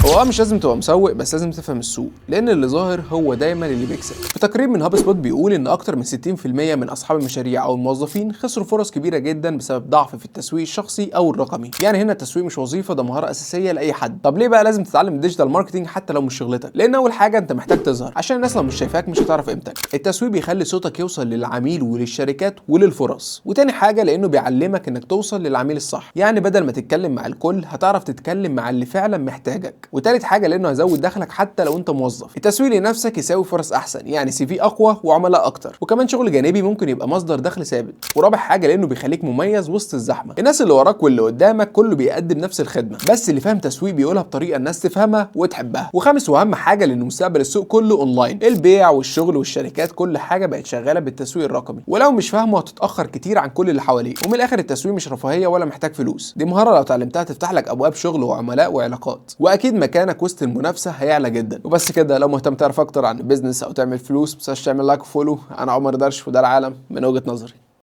هو مش لازم تبقى مسوق، بس لازم تفهم السوق، لان اللي ظاهر هو دايما اللي بيكسب. في تقرير من هابسبوت بيقول ان اكتر من 60% من اصحاب المشاريع او الموظفين خسروا فرص كبيرة جدا بسبب ضعف في التسويق الشخصي او الرقمي. يعني هنا التسويق مش وظيفه، ده مهارة اساسية لاي حد. طب ليه بقى لازم تتعلم ال digital marketing حتى لو مش شغلتك؟ لان اول حاجة انت محتاج تظهر، عشان الناس لو مش شايفاك مش هتعرف قيمتك. التسويق بيخلي صوتك يوصل للعميل وللشركات وللفرص. وتاني حاجة لانه بيعلمك انك توصل للعميل الصح، يعني بدل ما تتكلم مع الكل هتعرف تتكلم مع اللي فعلا محتاجك. وتالت حاجة لانه هيزود دخلك حتى لو انت موظف. التسويق لنفسك يساوي فرص احسن، يعني CV اقوى وعملاء اكتر، وكمان شغل جانبي ممكن يبقى مصدر دخل ثابت. ورابع حاجة لانه بيخليك مميز وسط الزحمة، الناس اللي وراك واللي قدامك كله بيقدم نفس الخدمة، بس اللي فاهم تسويق بيقولها بطريقة الناس تفهمها وتحبها. وخامس واهم حاجة لان مستقبل السوق كله اونلاين، البيع والشغل والشركات كل حاجة بقت شغالة بالتسويق الرقمي، ولو مش فاهمه هتتاخر كتير عن كل اللي حواليك. ومن الاخر التسويق مش رفاهية ولا محتاج فلوس، دي مهارة لو اتعلمتها تفتح لك ابواب شغل وعملاء وعلاقات، واكيد مكانك وسط المنافسة هيعلى جدا. وبس كده، لو مهتم تعرف اكتر عن ال business او تعمل فلوس متنساش تعمل like و follow. انا عمر درش وده العالم من وجهه نظري.